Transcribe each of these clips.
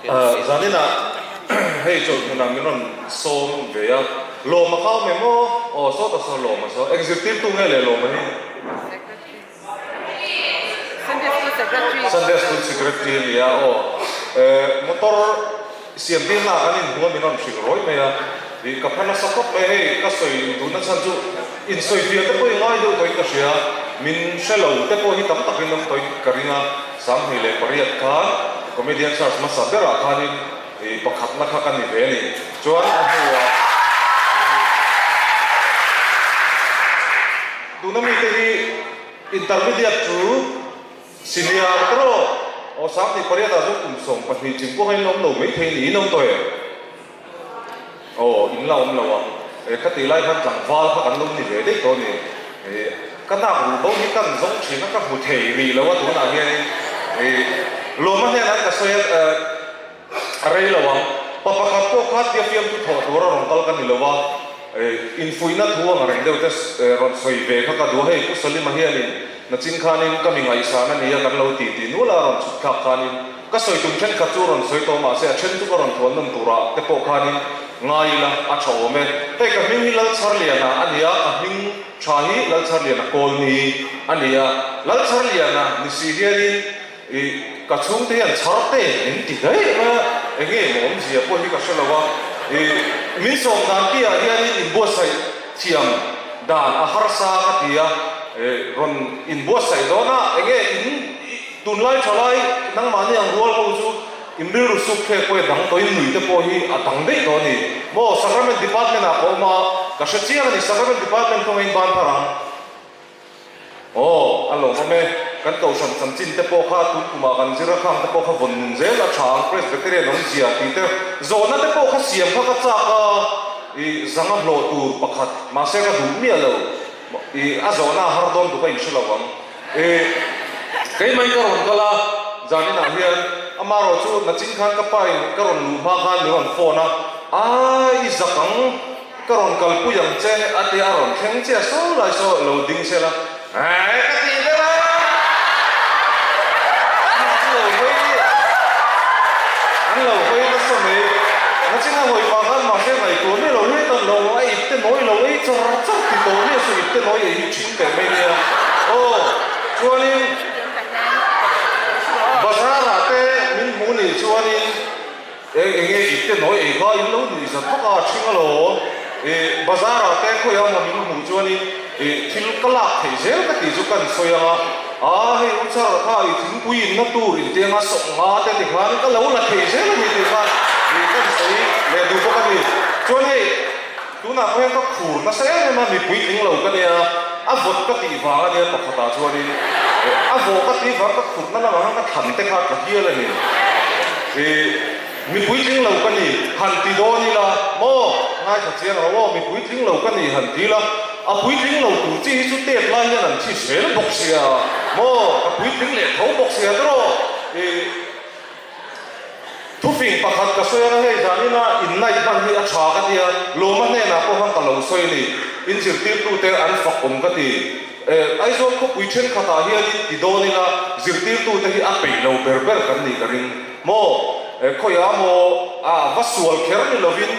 Zaninah hei chawlhhmunah min rawn sawm ve a, Lawma kha awm em aw? Aw sawta saw Lawma saw. Eng zirtirtu nge leh Lawma hi? Sunday School Secretary a ni a, aw. Motor siam tirna ah kan inhmu a min rawn hrilh rawih mai a, ih ka pha nasa khawp mai hei ka sawi duhna chhan chu insawifiah te pawh i ngai deuh tawhin ka hria, min hre lo te pawh hi tam takin awm tawhin ka ring a, 28 khan Comedian Search hmasa berah khanin ih pakhatna kha ka ni ve a ni, chuan a hnuah tuna mite hi Intermediate chu Senior tawh aw 28 ah chuan kum 12 ching pawh kha in la awm lo mai thei ni in awm tawh em? Aw in la awm lo a, e kha tih lai khan tlangval kha kan lo ni ve daih tawh a ni. E ka nak ruh bo hi kan zawng thin a ka hmu thei rih lo a tunah hianin e lawma hnenah ka sawi a e A rei lo ang. Pa pakhat pawh kha tia fiamtu thawh tur a rawn kal ka ni lo a, infuihna thu ang reng deuh te rawn sawi ve kha ka duh a, hei Pu Salima hianin nachin khanin ka mi ngaihsan a nia kan lo ti ti nual a rawn chhuk thlak khanin ka sawi tum thenkhat chu rawn sawi tawh mahse a then chu ka rawn thuan nawm turah te pawh khanin ngai ila a tha awm e. Hei ka hming hi Lalchharliana a ni a, ka hming tha hi Lalchharliana Kawlni a ni a, Lalchharliana ni si hianin I ka chhungte hian chhar te min ti daih mai a, enge maw awmzia pawh hi ka hre lo a, i min sawm dan piahah hianin inbuatsaih thiam dan a harsa ka ti a, i rawn inbuatsaih dawn a, enge in tunlai thalai nangmahni ang rual ho chu in rilru suk thlek pawh hi a dang tawh in nui te pawh hi a dang daih tawh a ni maw, Sacrament Department ah ka awm a, ka hre chiang a ni, Sacrament Department kawngin ban phar ang. Aw, a lawmawm e. Kan kohhran chanchin te pawh kha tun kumah kan zir a, khang te pawh kha vawn nun zel a tha ang, Presbyterian awmzia tih te, zawhna te pawh kha siam kha ka chak a, i zanga hlawh tur pakhat, mahse ka duh miah lo, i a zawhna a har dawn duh ka inhre lo ang. I keimah in ka rawn kal a, zaninah hian amarawh chu nachin khan ka pa in ka rawn luh hma khan min rawn phone a, aa i zak ang. Ka rawn kalpui ang che a tia a rawn thleng che a saw lai saw lo ding se la eeh ka tih ber a an lo hawi an lo hawi nasa mai nachin a hawi pah khan mahse ngaihtuah miah lo hle tan lo a ip te nawi lo ei char char ti tawh miah suh ip te nawi ei hi thin teh mai nia aw chuanin bazar ah te min hmu nih chuanin Eng enge i te nawi ei kha in lo nuih zat vak a, ṭhing alawm. I bazar ah te khawiah maw min hmuh chuanin i thil ka lak theih zel ka tih chu kan sawi ang a, aa hei u char kha i thingpui inna tur intiang a sawk nga te ti khan ka lo la thei zel a ni tih khan i kan sawi leh duh bawk a ni. Chuan hei tunah pawh hian ka khur nasa em em a, mipui tling lo ka nia, a vawt ka tih vang a nia pakhatah chuanin a vawh ka tih vang ka khurna lamah khan ka thlan te kha ka hial a ni. I mi puitling lo ka ni han ti dawn ila maw? Ngaithla chiang ro aw, mi puitling lo ka ni han ti ila, a puitling lo tur chi hi chu tet lai hian an thi zel bawk sia maw? Ka puitling leh tho bawk sia tawh. I thufing pakhat ka sawi anga hei zanina innight hman hi a tha ka tia, Lawma hnenah pawh khan ka lo sawi a ni, inzirtirtute an fak awm ka ti. Aizawl khawpui thenkhatah hianin ti dawn ila zirtirtute hi a peih lo ber ber kan nih ka ring maw? Khawiah maw a va sual kher ni lovin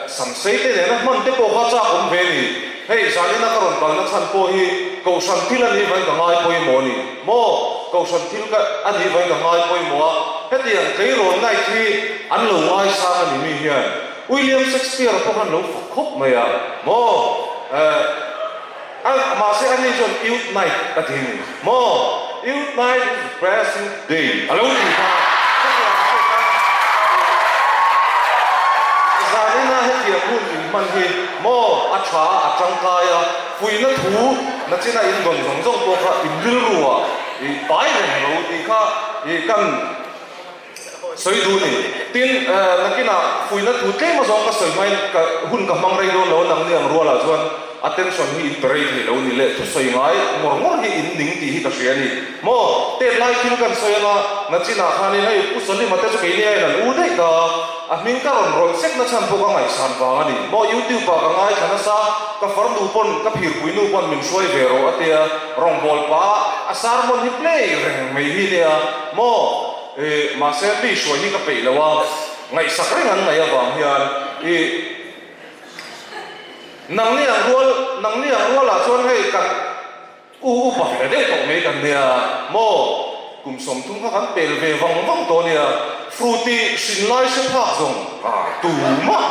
samsei te nena hman te pawh kha chak awm ve ni. Hei zanina ka rawn kalna chhan pawh hi Kohhran thil a nih vain ka ngai pawimawh a ni maw? Kohhran thil ka a nih vain ka ngai pawimawh a, hetiang tleirawl night hi an lo ngaisang a ni mi hian William Shakespeare-a pawh khan lo fak khawp mai a maw? A, mahse ani chuan Youth Night a ti ni maw? Youth Night is best youth day a lo ti kha. Hetiang ang pawh khan zanina hetiang hun inhman hi maw a tha a tangkai a, fuihna thu nachina in dawn zawng zawng pawh kha in rilru ah i pai reng lo tih kha i kan Sawi duh ni. Tin, nakinah fuihna thu tlem azawng ka sawi hmain ka hun ka hmang rei dawn lo a nangni ang rualah chuan attention hi in pe rei thei lo ni leh thusawi ngai ngawr ngawr hi in ning tih hi ka hria a ni. Maw? Tet lai thil kan sawi anga nachinah khanin hei Pu Salima te chu keini aiin an u daih ta a hming ka rawn rawlh sek na chhan pawh ka ngaihsan vang a ni. Maw YouTube ah ka ngaithla nasa ka farnu pawn ka phirpui nu pawn min hruai ve rawh a tia rawngbawlpa a sermon hi play reng mai hi nia maw? Ih, mahse mi hruai hi ka peih lo a, ngaihsak reng an ngaih avang hian ih, nangni ang rual, nangni ang rualah chuan hei kan u upa ve deuh tawh mai kan nia maw? Kum 30 kha kan pel ve vang vang tawh nia, Fruity hrin lai hre phak zawng ah tumah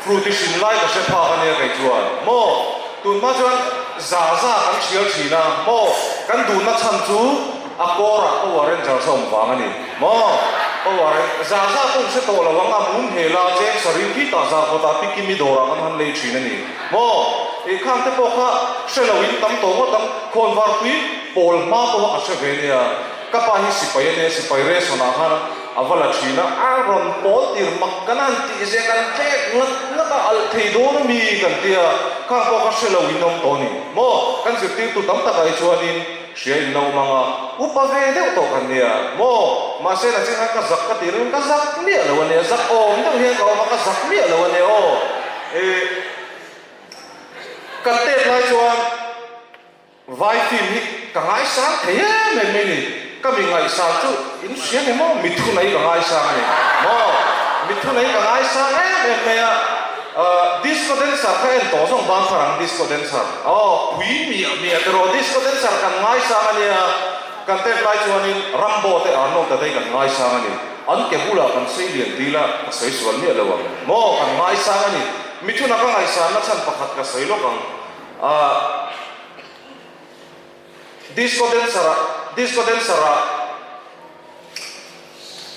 Fruity hrin lai ka hre phak ania kei chuan maw? Tunhma chuan za za kan thial thin a maw? Kan duhna chhan chu a kawrah Power Rangers a awm vang a ni maw? Power Rangers za za pawh in hre tawh lo ang a mum hel a cheng sarih khi tah zar kawtah Pikimi dawrah kan han lei thin a ni maw? Ih khang te pawh kha hre lo in tam tawh ngawt ang khawnvar tui pawl hma pawh a ka hre ve nia. Ka pa hi sipai a nia, sipai ration ah khan a va la thin a, a rawn pawl tir mak kan han tih zia kan tlek ngat ngat a, alh thei dawn a mi kan tia, khang pawh kha hre lo in awm tawh a ni maw? Kan zirtirtu tam takah hi chuanin hria in la awm ang a, upa ve deuh tawh kan nia maw? Mahse na chin khan ka zak ka tih ringin ka zak miah lo a nia, zak awm deuh hian ka awm a, ka zak miah lo a nia aw. Ih, ka tet lai chuan. Vai film hi ka ngaisang thei em em mai ni. Ka mi ngaihsang chu in hria nge maw? Mithun ai ka ngaisang a ni maw? Mithun ai ka ngaisang em em mai a. Disco dancer kha en tawh zawng bang thar ang disco dancer. Aw pui miah miah te rawh disco dancer kan ngaisang a nia. Kan tet lai chuanin Rambo te Arnold te kan ngaisang a ni. An ke bulah kan sei lian dil a, ka sawi sual miah lo ang maw? Kan ngaisang a ni. Mithuna ka ngaihsanna chhan pakhat ka sawi lawk ang. Ahh Disco dancer ah Disco dancer ah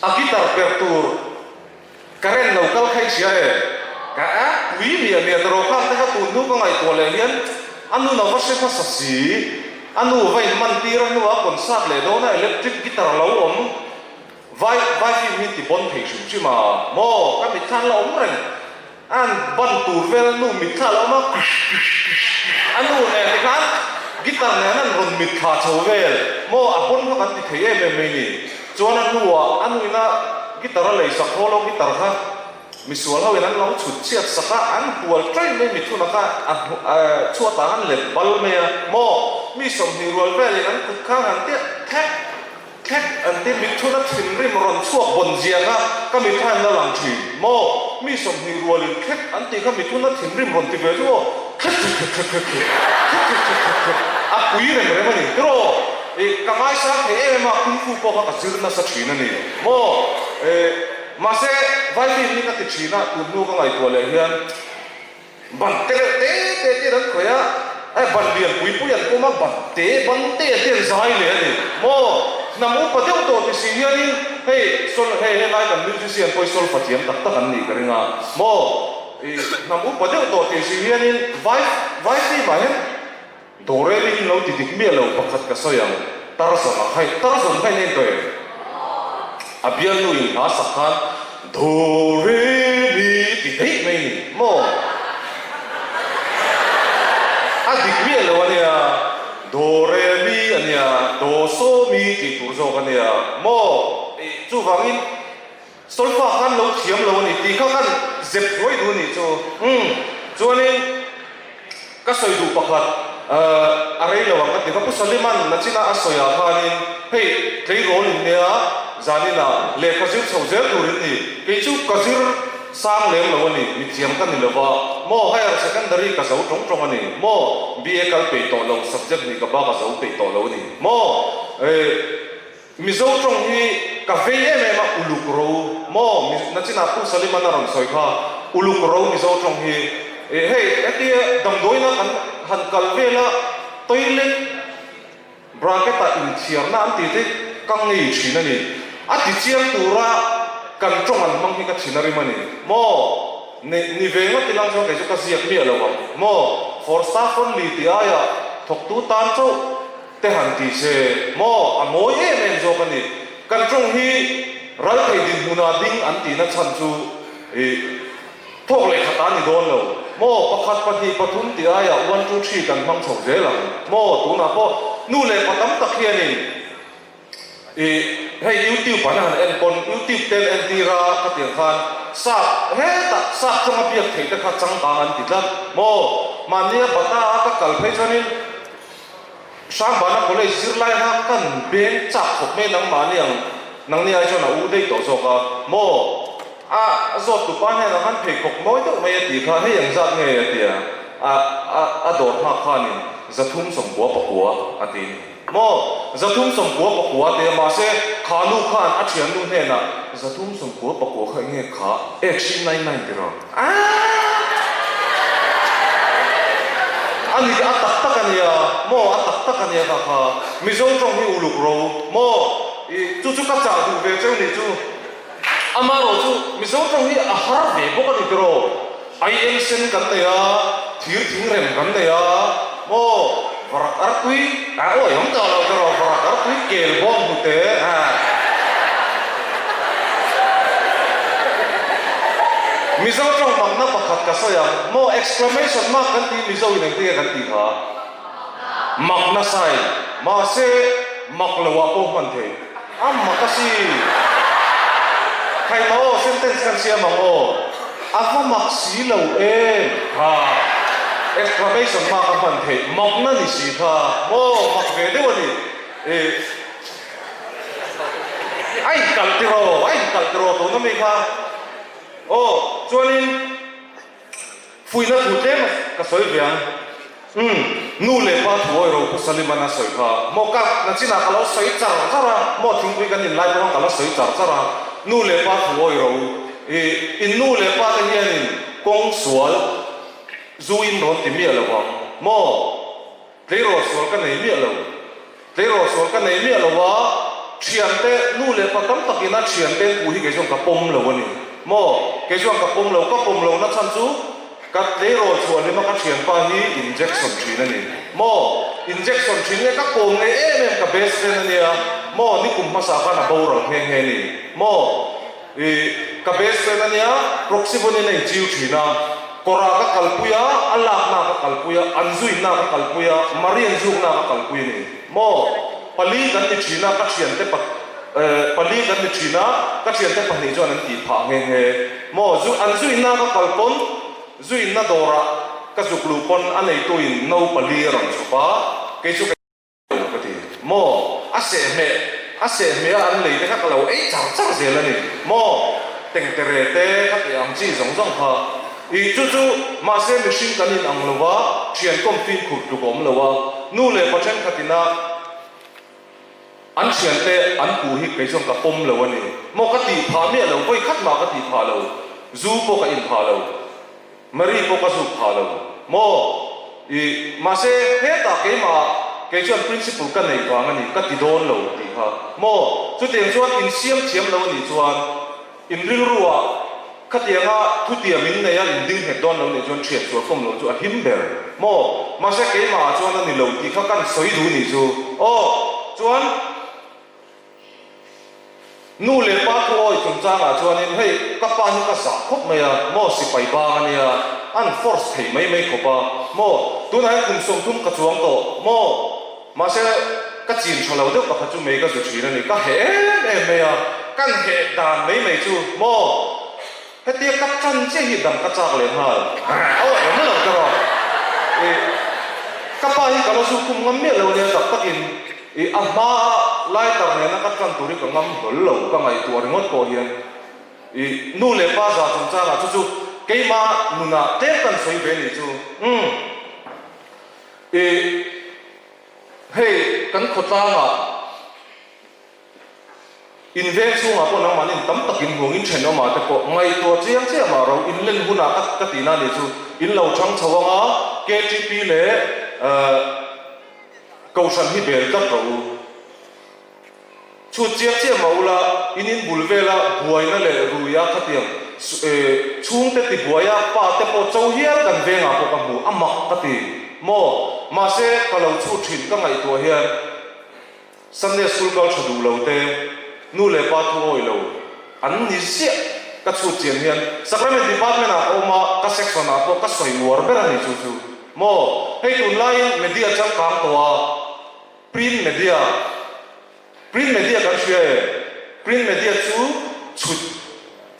a guitar perh tur current lo kal kha i hria e? Ka a pui miah miah ta rawh khan te kha tun hnu ka ngaihtuah leh hian a nun a va hre hmasa si, a nu va in man tir a hnuah concert leh dawn a electric guitar lo awm vai vai film hi ti bon thei hrim hrim a maw ka mit khan la awm reng. An ban tur vel nu mitthla a lo awm a, kish kish kish kish a nu nen te khan guitar nen an rawn mitthla chho vel maw a pawn kha kan ti thei em em mai ni. Chuan a hnuah a nuina guitar a lei sak haw lo guitar kha misual ho in an lo chhut chhiat sak a, an hual ṭaih mai mithuna kha a chhuatah an let bal mai a maw mi 20 rual velin an kut kha han tiah thek Thlek an ti mitthuna thinrim rawn chhuak bawn zia kha ka mitha in la lang thin maw? Mi 20 rualin thlek an tih kha mithuna thinrim rawn ti ve chu aw thlek thlek thlek thlek thlek thlek thlek thlek thlek thlek thlek a pui rem rem a ni tiraw? Ih ka ngaisang thei em em a kung fu pawh kha ka zir nasa thin a ni maw? Ih mahse vaibin hi ka ti thin a tun hnu ka ngaihtuah leh hian Ban te reuh te te te an khawih a, eh ban lian pui pui an pawm a, ban te ban te te an zai leh a ni maw? Hnam upa deuh tawh ti si hianin hei sol hei helai kan musician pawh hi solfa thiam tak tak an nih ka ring a maw? Ih hnam upa deuh tawh ti si hianin vai vai film ah hian Doremi hi lo ti dik miah lo pakhat ka sawi ang, Tarzan a khaih, Tarzan kha in en tawh em? A bialnu in hla sak khan Doremi ti daih mai ni maw? A dik miah lo a nia, Doremi a nia, Dawsawmi tih tur zawk a nia maw? Chuvangin Solfa khan lo thiam lo a ni tih kha khan zep hnuai duh a nih chu. Umm, chuanin ka sawi duh pakhat, a rei lo ang ka ti kha. Pu Saliman nachina a sawiah khanin hei tleirawl in nia zaninah lehkha zir chho zel tur in ni. Kei chu ka zir sang lem lo a ni, mithiam ka ni lo va, maw higher secondary ka zo tawng tawng a ni, maw BA kal peih tawh lo, subject hnih ka ba ka zo peih tawh lo a ni, maw eh. Mizo tawng hi ka vei em em a, uluk ro maw nachinah Pu Saliman a rawn sawi kha, uluk ro Mizo tawng hi eh hei hetia damdawiina kan han kal vel a, toilet bracket ah inthiarna an tih te ka ngei thin a ni. A ti chiang tura kan tawng an hmang hi ka thin a rim a ni maw? Ni ni ve ngawt ilang chuan kei chu ka ziak miah lo ang maw? For staff only tih aiah thawktu tan chauh. Te han ti se maw a mawi em em zawk a ni. Kan tawng hi ral thei dinhmuna ding an tihna chhan chu ih thawk leh khat a ni dawn lo maw pakhat pahnih pathum tih aiah one two three kan hmang chho zel ang maw tunah pawh nu leh pa tam tak hianin ih hei youtube an han en pawn youtube te an entir a khatiang khan sap hetah sap chunga biak theih te kha changkang an ti tlat maw mahnia bata a ka kal phei chuanin Hrangbana College zirlai kha kan beng chak khawp mai nangmahni ang. Nangni ai chuan a u daih tawh zawk a, maw? A zawt tupa hnenah khan pheikhawk mawi deuh mai a tih kha hei engzat nge a ti a, a a a dawr nghak khanin 390 a ti ni. Maw? 399 a ti a, mahse kha nu khan a thiannu hnenah 399 kha enge kha ek hri nine nine ti rawh. Aaa! A ni a tak tak a nia maw? A tak tak a nia kha kha Mizo tawng hi uluk ro maw? I chu chu ka chah duh ve cheu nih chu. Amaherawh chu Mizo tawng hi a har ve bawk a ni tiraw? Aieng sen kan nei a, thir thing rem kan nei a, maw? Varak artui, a awi awm tawh lo tiraw? Varak artui kel bawm hnute, a. Mizo tawng makna pakhat ka sawi ang, maw? Exclamation mark kan tih Mizo in engtin nge kan tih kha? Makna sign, mahse mak lo ah pawh hman thei. A mak a si. Khaima aw sentence kan siam ang aw. A va mak si lo em kha. Exclamation mark a hman theih makna ni si kha. Maw mak ve deuh a ni. Ih a inkalh tiraw a inkalh tiraw tuna mi kha. Aw chuanin. Fuihna thu tlem ka sawi ve ang. Umm, nu leh pa thu awi ro Pu Saliman a sawi kha. Maw ka na chinah ka lo sawi char char a, maw thingpui kan inlai pawh khan ka la sawi char char a. Nu leh pa thu awi ro. Ih, in nu leh pa te hianin kawng sual zu in rawn ti miah lo ang. Maw, tleirawl sual ka nei miah lo. Tleirawl sual ka nei miah lo a, thiante, nu leh pa tam takin a thiante an puh hi kei chuan ka pawm lo a ni. Maw? Kei chuan ka pawm lo, ka pawm lo na chhan chu ka tleirawl chhuah hlima ka thianpa hi injection thin a ni. Maw? Injection thin nge ka kawm ngei em em ka best friend a nia. Maw? Nikum hmasa khan a boral nghe nghe a ni. Maw? Ih, ka best friend a nia, Proxivon-in a inchiu thin a, kawrah ka kalpui a, a lakna ka kalpui a, an zuina ka kalpui a, Marian zukna ka kalpui a ni. Maw? Pali kan ni thin a, ka thiante pa, eh, pali kan ni thin a, ka thiante pahnih chuan an tih phah nghe nghe. Maw? Zu, an zuina ka kal pawn, zuina dawrah ka zuk luh pawn a neituin no pali a rawn chhawp a, kei chu ka. lo ka ti maw? A sehhmeh a sehhmeh a an lei te kha ka lo ei char char zel a ni maw? Tengtere te ka tih ang chi zawng zawng kha i chu chu mahse mihring kan in ang lo va, thian kawm fimkhur tluk a awm lo a, nu leh pa thenkhat ina an thian te an puh hi kei chuan ka pawm lo a ni maw? Ka tih phah miah lo, vawi khat mah ka tih phah lo, zu pawh ka in phah lo. Marie pawh ka zuk phah lo maw? I, mahse hetah keimah kei chuan principle ka nei vang a ni, ka ti dawn lo tih kha maw? Chutiang chuan insiam thiam lo a nih chuan in rilruah khatianga thutiam in nei a in ding nghet dawn lo nih chuan thian sual fawm lo chu a him ber maw? Mahse keimahah chuan a ni lo tih kha kan sawi duh nih chu aw chuan. Nu leh pa thu awi chungchangah chuanin hei ka pa hi ka zah khawp mai a, maw sipai bang a nia, an force thei mai mai khawp a, maw tunah hian kum 30 ka chuang tawh, maw mahse ka chin tha lo deuh pakhat chu mei ka zu thin a ni, ka heh em em mai a, kan heh dan mai mai chu, maw hetia ka tan chiah hi dang ka chak leh nghal, aw em lo ta rawh, ih ka pa hi ka la zu khum ngam miah lo nia tak takin. I a hma a lighter nena ka tan tur hi ka ngam hlawl lo, ka ngaihtuah ringawt pawh hian i nu leh pa za chungchangah chu chu keima nunah tlem kan sawi ve nih chu. Umm. I hei kan khawtlangah in veng chhungah pawh nangmahni in tam takin hmuang in thenawmah te pawh ngaihtuah chiang chiah mah ro in len hunah ka ka tihna nih chu in lo chang chho anga KTP leh eh Kohhran hi bel tlat rawh u. Chhut chiang chiah mah ula, in in bul vela buaina leh ruia khatiang chhungte ti buaia pa te pawh cho hial kan vengah pawh ka hmu a mak ka ti maw? Mahse ka lo chhut thin ka ngaihtuah hian Sunday school kal tha duh lo te, nu leh pa thu awi lo an ni ziah ka chhut chian hian Sacrament department ah ka awm a, ka section ah pawh ka sawi uar ber a ni chu chu maw? Hei tunlaiin media changkang tawh a, print media, print media kan hria e, print media chu chhut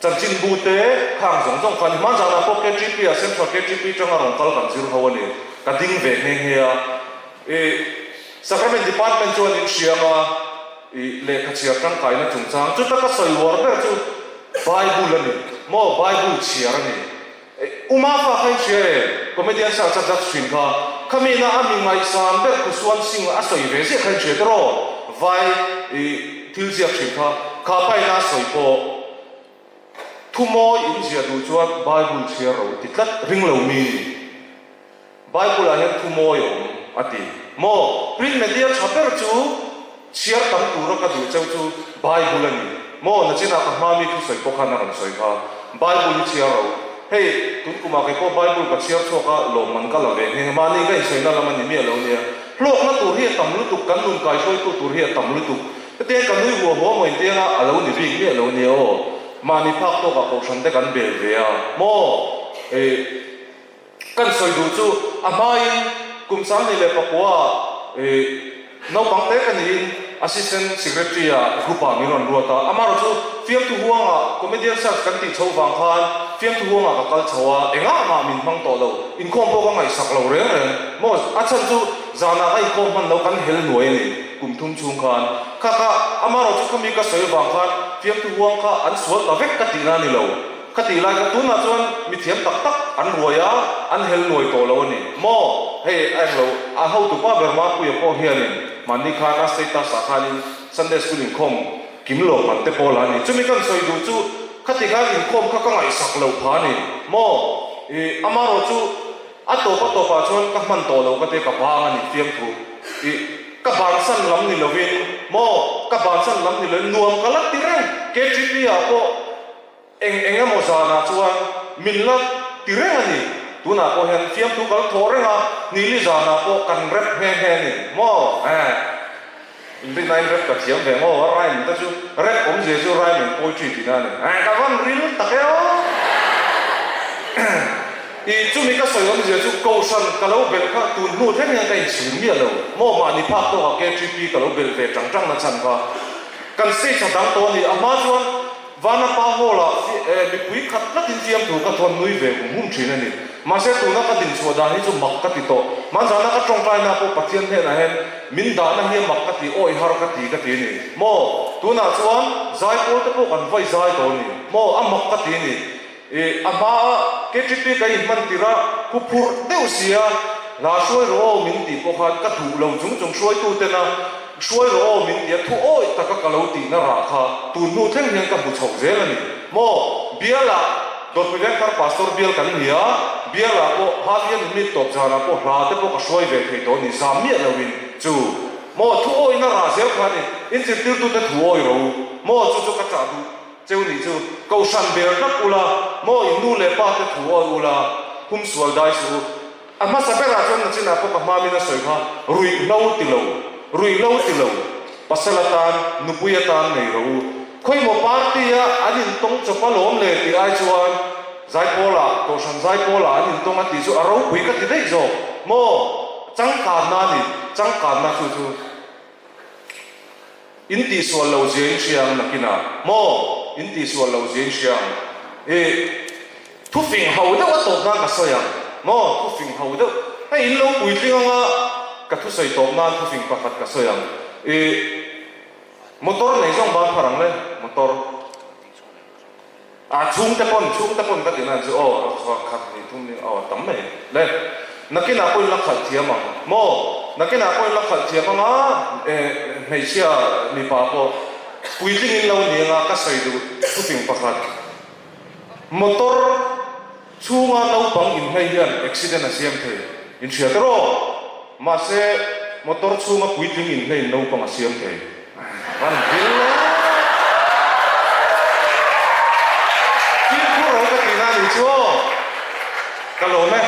chanchinbu te khang zawng zawng kha a ni. Hmanzanah pawh KTP ah Central KTP tanga rawn kal kan zir ho a ni, ka ding ve nghe nghe a. I Sacrament Department chuan in hriam a. I lehkha chhiar tangkaina chungchang chuta ka sawi uar ber chu Bible a ni maw? Bible chhiar a ni. Uma fa kha i hria e, comedian search a judge thin kha. Khamina a mi ngaihsan ber Khusuan Singh a sawi ve ziah kha i hria tiraw? Vai i thil ziak thin kha. Kha paina a sawi pawh thu mawi in ziah duh chuan Bible chhiar ro ti tlat ring lo mi ni. Bible ah hian thu mawi a awm a ti maw? Print media tha ber chu chhiar tam tura ka duh cheu chu Bible a ni maw? Nachinah ka hma mi thusawi pawh khan a rawn sawi kha. Bible hi chhiar ro. Hei, tun kumah kei pawh Bible ka chhiar chhuak a, lawmman ka la ve nghe nghe. Mahni ka insawina lam a ni miah lo nia. Hlawkna tur hi a tam lutuk, kan nun kaihruaitu tur hi a tam lutuk. Hetiang ka nui huah huah maw intianga a lo ni bik miah lo nia aw. Mahni phak tawkah kohhran te kan bel ve a maw? Ih. Kan sawi duh chu a hmain kum 24 ah naupang te ka niin Assistant Secretary ah group ah min rawn ruat a. Amaherawh chu fiamthu huangah comedian search kan tih chho vang khan fiamthu huangah ka kal chho a, engah mah min hmang tawh lo, inkhawm pawh ka ngaihsak lo reng reng maw? A chhan chu zanah ka inkhawm hman lo kan hel nuai a ni kum thum chhung khan. Kha kha amaherawh chu khami ka sawi vang khan fiamthu huang kha an sual ta vek ka tihna a ni lo. Ka tih lai kha tunah chuan mi thiam tak tak an ruai a, an hel nuai tawh lo a ni maw? Hei a englo, a hotupa ber Mapuia pawh hianin mahni khan a status ah khanin Sunday School inkhawm kim lawk man te pawl a ni. Chumi kan sawi duh chu khati khan inkhawm kha ka ngaihsak loh pha a ni maw? Ih, amarawh chu a tawp a tawpah chuan ka hman tawh lo ka tia ka bang a ni fiamthu. Ih, ka bansan lam ni lovin maw? Ka bansan lam ni lovin nuam ka la ti reng. KTP ah pawh. Eng eng emaw zanah chuan min la ti reng a ni. Tunah pawh hian fiamthu kal thawh reng a, nili zanah pawh kan rep nghe nghe a ni maw? Eh, inrinain rep ka thiam ve maw? A rhyme te chu rep awmzia chu rhyme and poetry tihna a ni. Eh, ka van ril tak e aw! I chumi ka sawi awmzia chu Kohhran ka lo belh kha tun hnu thleng hian ka inchhir miah lo maw? Mahni phak tawkah KTP ka lo belh ve tang tang na chhan kha kan stage a dang tawh a ni. A hma chuan Vanapa Hall-ah mipui khat tlatin fiamthu ka thawn nui ve hum hum thin a ni. Mahse tuna ka dinchhuah dan hi chu mak ka ti tawh. Hmanzana ka tawngtaina pawh Pathian hnenah hian min dahna hi a mak ka ti, awi har ka ti ka ti a ni. Maw? Tunah chuan zaipawl te pawh kan vai zai tawh a ni. Maw? A mak ka ti a ni. Ih, a hmaa KTP ka inhman tirh a, huphurh deuh sia, hla hruai rawh aw min tih pawh khan ka duh lo chung chung hruaitutena hruai rawh aw min tih a thu awih taka ka lo tihna rah kha tun hnu thleng hian ka hmu chhoh zel a ni. Maw, bialah Dawrpui Vengthar Pastor bial kan ni a, bialah pawh Havian in mit tawp zanah pawh hla te pawh ka hruai ve thei tawh a ni, zam miah loin chu. Maw, thu awihna rah zel kha a ni, inzirtirtute thu awih rawh u. Maw, chu chu ka chah duh. Cheu nih chu kohhran ber tlat ula, maw in nu leh pa te thu awi ula, hum sual dai suh u. A hmasa berah chuan nachinah pawh ka hmamin a sawi kha, ruihhlo ti lo, ruihhlo ti lo, pasal atan, nupui atan nei rawh u. Khawimaw party a an intawng chawp alawm le tih ai chuan Zaipawlah, kohhran Zaipawlah an intawng a tih chu a ropui ka ti daih zawk. Maw changkanna a ni, changkanna chu chu. In tihsual lo zia in hria ang nakinah maw? In tihsual lo zia in hria ang. Ih, thufing ho deuh a tawp nan ka sawi ang maw? Thufing ho deuh. Hei in lo puitling anga ka thusawi tawp nan thufing pakhat ka sawi ang. Ih, motor nei zawng ban phar ang le, motor. A chhungte pawn, chhungte pawn ka tihna chu aw, a chhuak khat ni thum ni aw a tam mai le. Nakinah pawhin la khalh thiam ang maw? Nakinah pawhin la khalh thiam ang a, hmeichhia mipa pawh puitlingin lo ni anga ka sawi duh thufing pakhat. Motor chhunga naupang inhmei hian accident a siam thei, inhria te rawh. Mahse motor chhunga puitling inhmeiin naupang a siam thei. Van vil lo. Fimkhur ro ka tihna a nih chu aw. Ka lawm e.